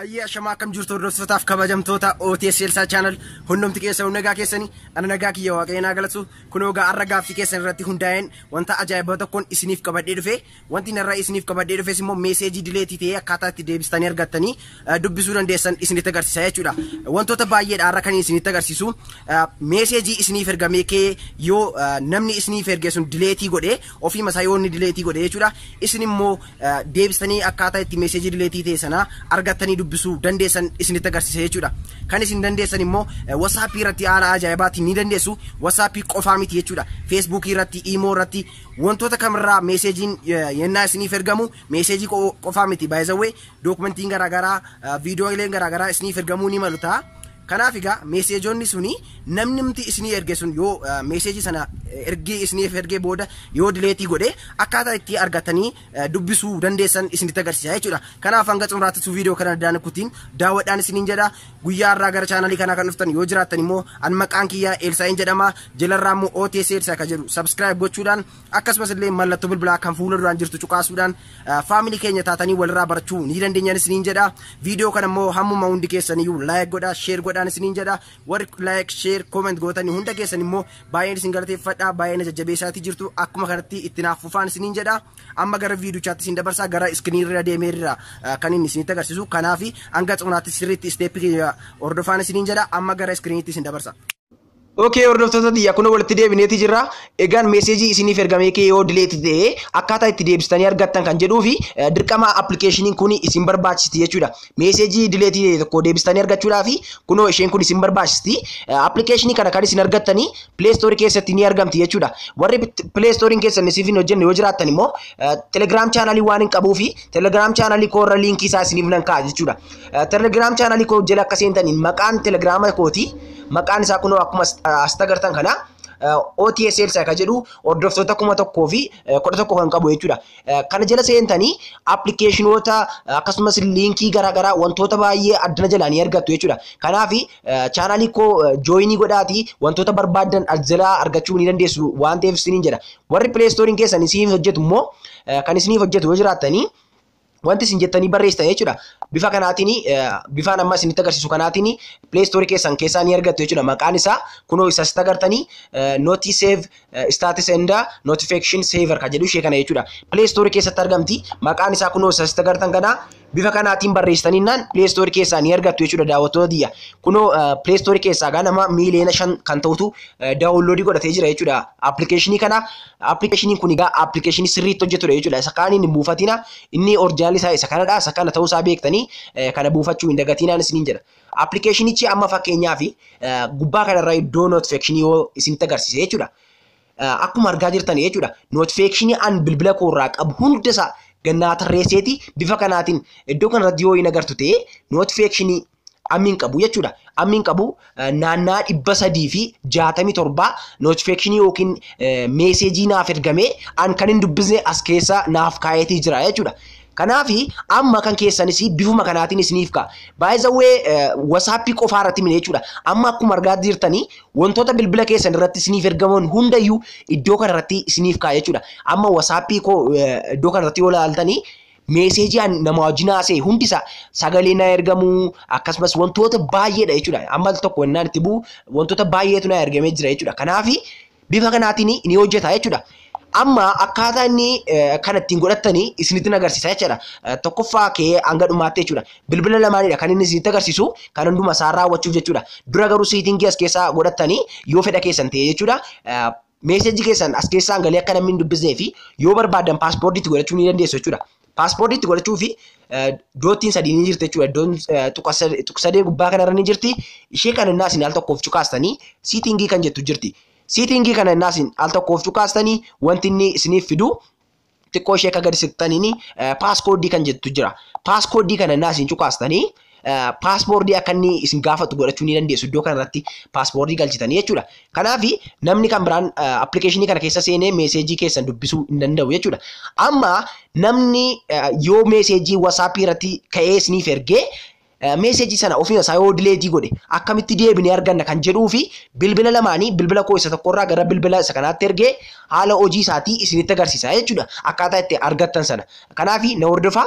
Hayyee, ashamaa, akkam jirtu hordoftootaaf kabajamtoota OTS Elsaa Channel? Hundumti keessa nagaa keessanii? Ana nagaa kiyya, Waaqayyo naa galatu. Kunoo egaa har'a gaaffii keessan irratti hundaa'een wanta ajaa'ibaa tokkoon isiniif qabadhee dhufe. Wanti narraa isiniif qabadhee dhufes immoo message delete ta'ee akkaataa itti deebistanii argattanii dubbisuu dandeessan isinitti agarsiisa jechuudha. Wantoota baay'eedha har'a kan isinitti agarsiisu. Message isiniif ergamee kee yoo namni isiniif erge sun delete godhee, ofii masaa yoo inni delete godhe jechuudha. Isin immoo deebistanii akkaataa itti message delete ta'e sana argattanii dubbisuu dandeessan isinitti agarsiisa jechuudha. Kan isin dandeessan immoo WhatsAppii irratti haala ajaa'ibaatiin ni dandeessu. WhatsAppii qofaa miti jechuudha. Facebookii irratti, Imo irratti, wantoota kamirraa messageiin yennaa isiniif ergamu, message qofaa miti, baay'izawwee documentiin garaagaraa, viidiyooleen garaagaraa isiniif ergamuu ni malu ta'a. Kanaaf egaa messageonni suni namni nuti isinii erge sun yoo message sana ergee isiniif ergee booda yoo delete godhe, akkaataa itti argatanii dubbisuu dandeessan isinitti agarsiisa jechuudha. Kanaaf hanga xumuraatti viidiyoo kana addaan kutiin daawwadhaan isiniin jedha. Guyyaa har'aa gara channelii kanaa kan dhuftan yoo jiraattan immoo, an maqaan kiyya Elsaayin jedhama. Jalarraa immoo OTS Elsaa kan jedhu subscribe gochuudhaan, akkasumas illee mallattoo bilbilaa kan fuula duraan jirtu cuqaasuudhaan family keenya taatanii walirraa barachuu ni dandeenyan isiniin jedha. Viidiyoo kana immoo hammuma hundi keessaniyyuu like godhaa, share godhaan isiniin jedha. Warri like, share, comment gootanii hunda keessan immoo baay'een isin galateeffadha, baay'een jajjabeessaatii jirtu. Akkuma kanatti itti naaf fufaan isiniin jedha. Amma gara viidiyochaatti isin dabarsaa, gara screenirra deemeerra kan inni isinitti agarsiisu. Kanaaf hanga xumuraatti sirriitti step keenya hordofaan isiniin jedha. Amma gara screenitti isin dabarsa. Okay, hordoftoota xiyya, kun walitti deebineeti jirra. Egaan message isiniif ergamee kee yoo delete ta'e akkaataa itti deebistanii argattan kan jedhuu fi dirqama applicationiin kun isin barbaachisti jechuudha. Message delete ta'e tokko deebistanii argachuudhaaf kunoo isheen kun isin barbaachisti. Application kana kan isin argattanii Play Store keessatti ni argamti jechuudha. Warri Play Store keessan isiniif hin hojjenne yoo jiraattan immoo, Telegram channel waan hin qabuu fi Telegram channel koo irra link isaa isiniif nan kaa'a jechuudha. Telegram channel koo jala akka seentaniin maqaan Telegrama kooti, maqaan isaa kunoo akkuma asitti agartan kana OTS Elsa kan jedhu, hordoftoota 1011 kan qabu jechuudha. Kana jala seentanii applicationoota akkasumas link garaagaraa, wantoota baay'ee addana jalaa ni argattu jechuudha. Kanaaf channel koo join godhaatii wantoota barbaaddan as jalaa argachuu ni dandeessu waan ta'eef isiniin jedha. Warri Play Store keessan isiniif hojjetu immoo, kan isiniif hojjetu yoo jiraattanii, wanti isin jettanii barreessitan jechuudha. Bifa kanaatiin, bifaan amma isinitti agarsiisu kanaatiin Play Store keessan keessaa ni argattu jechuudha. Maqaan isaa kunoo isa asitti agartanii Notisave Status and Notification Saver kan jedhu ishee kana jechuudha. Play Store keessatti argamti. Maqaan isaa kunoo isa asitti agartan kana bifa kanaatiin barreessitaniinnaan Play Store keessaa ni argattu jechuudha, daawwattoota tiyya. Kunoo Play Store keessaa gaa nama miiliyoona 5 kan ta'utu download godhatee jira jechuudha. Application kana, applicationiin kun egaa application sirriitti hojjetudha jechuudha. Isa kaaniin hin buufatina, inni original isaa isa kanadha. Isa kana ta'uusaa beektanii kana buufachuu hin dagatinaan isiniin jedha. Applicationichi amma fakkeenyaaf gubbaa kanarra iddoo notification yoo isinitti agarsiise jechuudha. Akkuma argaa jirtan jechuudha. Notification an bilbila koorraa qabu hundasaa gannaa tarreesseeti bifa kanaatiin iddoo kanarratti yoo hin agartu ta'e, notification ammiin qabu jechuudha. Ammiin qabu naannaa 367 notification yookiin message naaf ergamee an kan hin dubbisne as keessa naaf kaayetii jira jechuudha. Kanaaf amma kan keessanis bifuma kanaatiin isiniif ka'a. Baay'izawwee WhatsAppii qofaa irratti miti jechuudha. Amma akkuma argaa jirtanii wantoota bilbila keessan irratti isiniif ergaman hundayyuu iddoo kanarratti isiniif ka'a jechuudha. Amma WhatsAppii koo iddoo kanarratti yoo ilaaltanii, message an nama wajjin haasa'e hundisaa, sagalee na ergamuu, akkasumas wantoota baay'eedha jechuudha. Amma tokko innaan itti bu'u wantoota baay'eetu na ergamee jira jechuudha. Kanaaf bifa kanaatiin ni hojjeta jechuudha. Amma akkaataa inni kana ittiin godhattanii isinitti agarsiisa jechuudha. Tokkoffaa kee hanga dhumaatti jechuudha. Bilbila lamaanidha kan inni isinitti agarsiisu, kan hunduma isaa raawwachuuf jechuudha. Dura garuu setting as keessaa godhattanii yoo fedha keessan ta'e jechuudha. Message keessan as keessaan galee akka namni hin dubbisnee fi yoo barbaadan passwordiitti godhachuu ni dandeessu jechuudha. Passwordiitti godhachuu fi dotiin sadii ni jirti jechuudha. Iddoon tuqsadee gubbaa kanarra ni jirti. Ishee kana innaa isin al tokkoof cuqaastanii setting kan jettu jirti. Setting kana innaa isin al tokkoof cuqaastanii wanti inni isiniif fidu, xiqqoo ishee akka gadi siqxaniin passcode kan jettu jira. Passcode kana innaa isin cuqaastanii password akka inni isin gaafatu godhachuu ni dandeessu, iddoo kanarratti password galchitanii jechuudha. Kanaaf namni kan biraan application kana keessa seenee message keessan dubbisuu hin danda'u jechuudha. Amma namni yoo message WhatsAppii irratti ka'ee isiniif ergee, message sana ofii isaa yoo delete godhe, akkamitti deebinee arganna kan jedhuu fi bilbila lamaanii, bilbila koo isa tokkorraa gara bilbila isa kanaatti ergee haala hojii isaatii isinitti agarsiisa jechuudha. Akkaataa itti argattan sana. Kanaaf na hordofaa.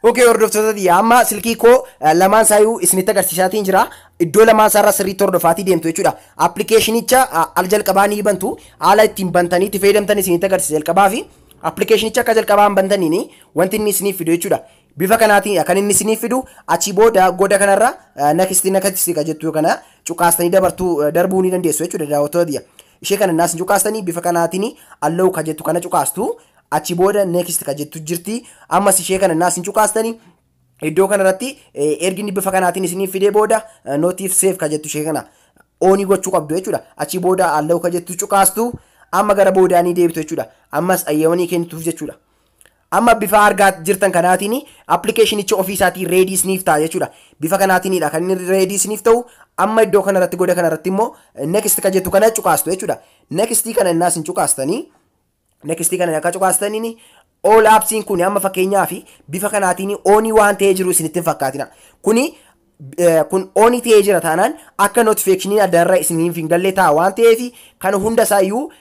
Okay, hordoftoota tiyya, amma silkii koo lamaan isaayyuu isinitti agarsiisaatiin jira. Iddoo lamaan isaarraa sirriitti hordofaatii deemtu jechuudha. Appilikeeshinicha al jalqabaa ni bantu. Haala ittiin bantanii itti fayyadamtan isinitti agarsiisa jalqabaa fi appilikeeshinicha akka jalqabaan bantaniin wanti inni isiniif fidu jechuudha. Bifa kanaatiin kan inni isiniif fidu, achii booda goda kanarra next, next ka jettu kana cuqaastanii dabartuu darbuu ni dandeessu jechuudha, daawwattoota tiyya. Ishee kana naas cuqaastanii bifa kanaatiin allow ka jettu kana cuqaastu. Achi booda next ka jettu jirti. Ammas ishee kana naas cuqaastanii iddoo kanarratti ergi inni bifa kanaatiin isiniif fidee booda notif save ka jettu ishee kana on gochuu qabdu jechuudha. Achi booda allow ka jettu cuqaastu. Amma gara boodaanii deebitu jechuudha. Ammas ayyamanii kennituuf jechuudha. Amma bifa argaa jirtan kanaatiin appilikeeshinicha ofii isaatii ready isiniif ta'a jechuudha. Bifa kanaatiinidha kan inni ready isiniif ta'u. Amma iddoo kanarratti, goda kanarratti immoo next ka jettu kana cuqaastu jechuudha. Next kana innaas hin cuqaastanii, next kana akka cuqaastaniin all appsiin kun amma fakkeenyaaf bifa kanaatiin on waan ta'ee jiru isinitti hin fakkaatina. Kuni kun on ta'ee jira taanaan akka notificationiin adda irra isiniif hin galle ta'a waan ta'eef kan hunda isaayyuu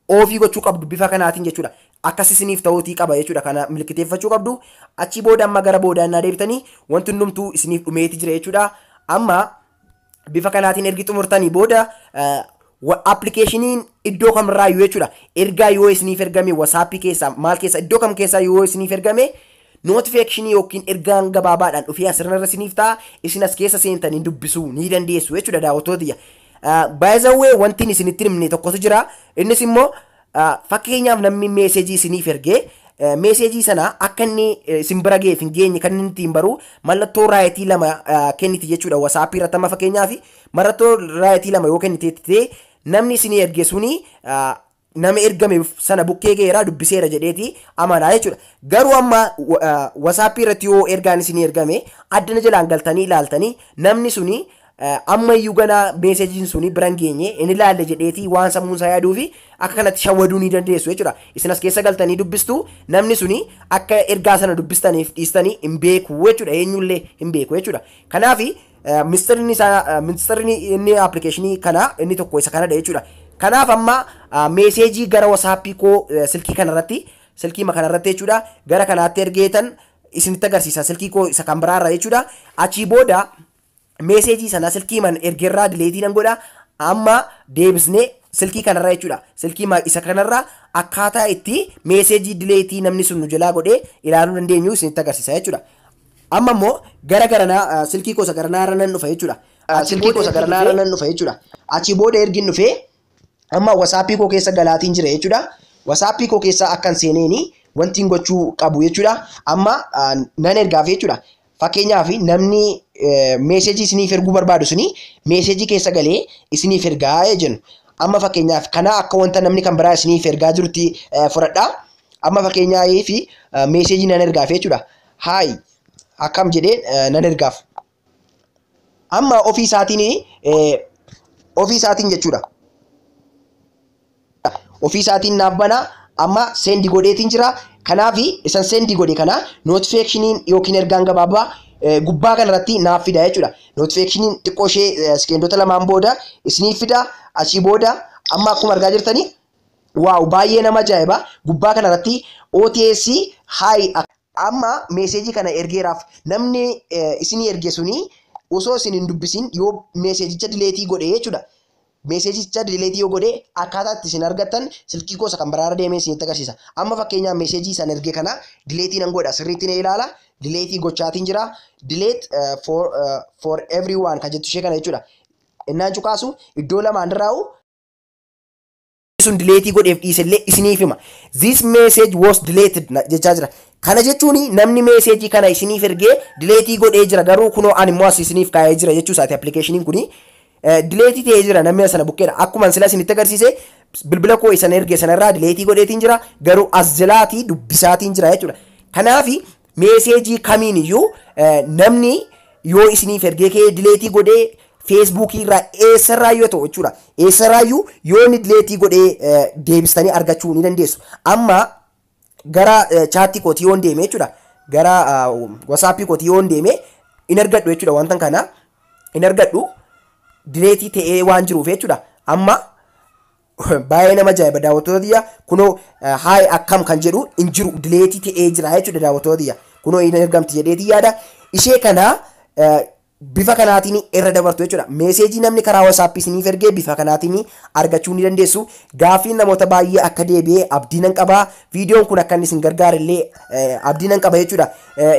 off gochuu qabdu bifa kanaatiin jechuudha. Akkas isiniif ta'uutii qaba jechuudha, kana milkiteeffachuu qabdu. Achi booda amma gara boodaan naa deebitanii wanti hundumtuu isiniif dhumeeti jira jechuudha. Amma bifa kanaatiin ergi xumurtanii booda appilikeeshiniin iddoo kamirraayyuu jechuudha. Ergaa yoo isiniif ergame, WhatsAppii keessaa, maal keessaa, iddoo kam keessaa yoo isiniif ergame, notificationii yookiin ergaan gabaabaadhaan dhufee asirra isiniif ta'a, isin as keessa seentanii dubbisuu ni dandeessu jechuudha, daawwattoota. Baay'izawwee wanti isinitti himne tokkotu jira. Innis immoo fakkeenyaaf namni messageii isiniif ergee messageii sana akka inni isin bira ga'eef hin geenye kan inni ittiin baru mallattoo rightii lama kenniti jechuudha. WhatsAppii irratti amma fakkeenyaaf mallattoo rightii lama yoo kennite ta'e, namni isinii erge suni nama ergame sana bukkee ga'eera, dubbiseera jedheeti amanaa jechuudha. Garuu amma WhatsAppii irratti yoo ergaan isinii ergame addana jalaan galtanii ilaaltanii, namni suni ammayyuu ganaa messageiin suni bira hin geenye, inni ilaalle jedheeti waan sammuun isaa yaaduu fi akka kanatti shawwaduu ni dandeessu jechuudha. Isin as keessa galtanii dubbistu, namni suni akka ergaa sana dubbistaniif dhiistanii hin beeku jechuudha. Eenyullee hin beeku jechuudha. Kanaaf mistirni isaa, mistirni inni appilikeeshinii kana inni tokko isa kanadha jechuudha. Kanaaf amma messageii gara WhatsAppii koo silkii kanarratti, silkii kanarratti jechuudha, gara kanaatti ergeetan isinitti agarsiisa silkii koo isa kan biraarra jechuudha. Achii booda messageii sana silkii man ergeerraa deleteii nan godha. Amma deebisnee silkii kanarra jechuudha. Silkii isa kanarra akkaataa itti messageii deleteii namni sun nu jalaa godhee ilaaluu dandeenyu isinitti agarsiisa jechuudha. Amma immoo gara garanaa silkii koo isa garanaarra nan dhufa jechuudha. Silkii koo isa garanaarra nan dhufa jechuudha. Achii booda ergin dhufee amma WhatsAppii koo keessa galaatiin jira jechuudha. WhatsAppii koo keessa akkan seeneeni wanti gochuu qabu jechuudha. Amma nan ergaaf jechuudha. Fakkeenyaaf namni messageii isiniif erguu barbaadu suni messageii keessa galee isiniif ergaa jennu. Amma fakkeenyaaf kana akka wanta namni kan biraa isiniif ergaa jirutti fudhadhaa. Amma fakkeenyaaf messageii nan ergaaf jechuudha. "Hi, akkam" jedhee nan ergaaf. Amma ofii isaatiin jechuudha. Ofii isaatiin naaf banaa, amma send godheetiin jira. Kanaaf isan send godhe kana notificationiin yookiin ergaan gabaabaa gubbaa kanarratti naaf fida jechuudha. Notificationiin xiqqoo ishee sekendoota lamaan booda isiniif fida. Achii booda amma akkuma argaa jirtanii, wow, baay'ee nama ajaa'iba, gubbaa kanarratti OTS "hi". Amma messageii kana ergeeraaf. Namni isinii erge suni osoo isin hin dubbisin yoo messageicha deleteii godhe jechuudha. Messageicha deleteii yoo godhe akkaataa itti isin argattan silkii gosa kan biraarra deemee isinitti agarsiisa. Amma fakkeenyaaf messageii san erge kana deleteii nan godha, sirriitti ni ilaala. Deleteii gochaatiin jira. Delete for everyone kan jettu ishee kana jechuudha. Innaan cuqaasu iddoo lamaan irraa'u sun deleteii godheef dhiisellee isiniif hima. "This message was deleted" jechaa jira. Kana jechuun namni messageii kana isiniif ergee deleteii godhee jira, garuu kunoo ani immoo as isiniif kaa'ee jira jechuu isaati appilikeeshiniin kuni. Deleteii ta'ee jira namni sana bukkeedha. Akkuma sila isinitti agarsiise bilbila koo isan erge sanarraa deleteii godheetiin jira, garuu as jalaatii dubbisaatiin jira jechuudha. Kanaaf messageii kamiin iyyuu namni yoo isiniif ergee ka'ee deleteii godhee, Facebookii irraa, eessarraa yoo ta'u jechuudha. Eessarraayyuu yoo inni deleteii godhee deebistanii argachuu ni dandeessu. Amma gara chatii kootii yoon deeme jechuudha. Gara WhatsAppii kootii yoon deeme in argadhu jechuudha, wanta kana in argadhu, deleteii ta'ee waan jiruuf jechuudha. Amma baay'ee nama ajaa'iba, daawwattoota tiyya, kunoo "hi, akkam" kan jedhu hin jiru, deleteii ta'ee jira jechuudha, daawwattoota tiyya. Kunoo hin ergamti jedheetii yaada. Ishee kana bifa kanaatiin irra dabartu jechuudha. Meeseejii namni karaa WhatsApp isiniif ergee bifa kanaatiin argachuu ni dandeessu. Gaaffiin namoota baay'ee akka deebi'ee abdii nan qaba. Viidiyoon kun akka inni isin gargaare illee abdii nan qaba jechuudha.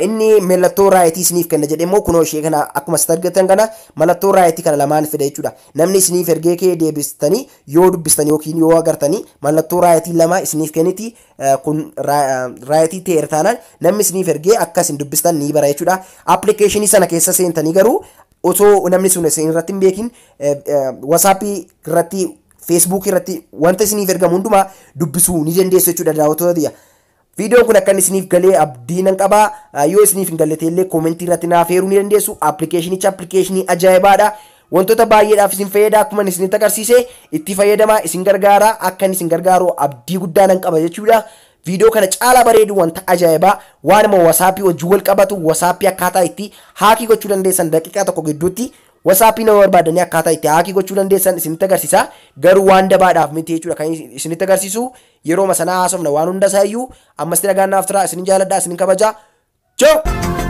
Inni mallattoo raayitii isiniif kenna jedhee immoo kunoo ishee kana akkuma asitti argatan kana mallattoo raayitii kana lamaan fida jechuudha. Namni isiniif ergee kee deebistanii yoo dubbistanii yookiin yoo agartanii mallattoo raayitii lama isiniif kenniti. Kun raayitii ta'eera taanaan namni isiniif ergee akka isin dubbistan ni bara jechuudha. Appilikeeshinii sana keessa seentanii garuu osoo namni sun isin irratti hin beekin WhatsAppii irratti, Feesbuukii irratti wanta isiniif ergamu hundumaa dubbisuu ni dandeessu jechuudha, daawwattoota tiyya. Viidiyoon kun akka inni isiniif galee abdii nan qaba. Yoo isiniif hin galle illee koomentii irratti naaf eeruu ni dandeessu. Appilikeeshinichi appilikeeshinii ajaa'ibaadha. Wantoota baay'eedhaaf isin fayyada. Akkuma inni isinitti agarsiise itti fayyadamaa, isin gargaara. Akka inni isin gargaaru abdii guddaa nan qaba jechuudha. Viidiyoo kana caalaa bareedu, wanta ajaa'ibaa, waanuma WhatsAppii wajjin wal qabatu, WhatsAppii akkaataa itti haakii gochuu dandeessan, daqiiqaa tokko gidduutti WhatsAppii nama barbaadanii akkaataa itti haakii gochuu dandeessan isinitti agarsiisa. Garuu waan dabaadhaaf miti jechuudha kan isinitti agarsiisu. Yeroo sanaa haasofna waan hunda isaayyuu. Ammas nagaan naaf tura. Isinin jaaladha, isinin kabaja. Choo!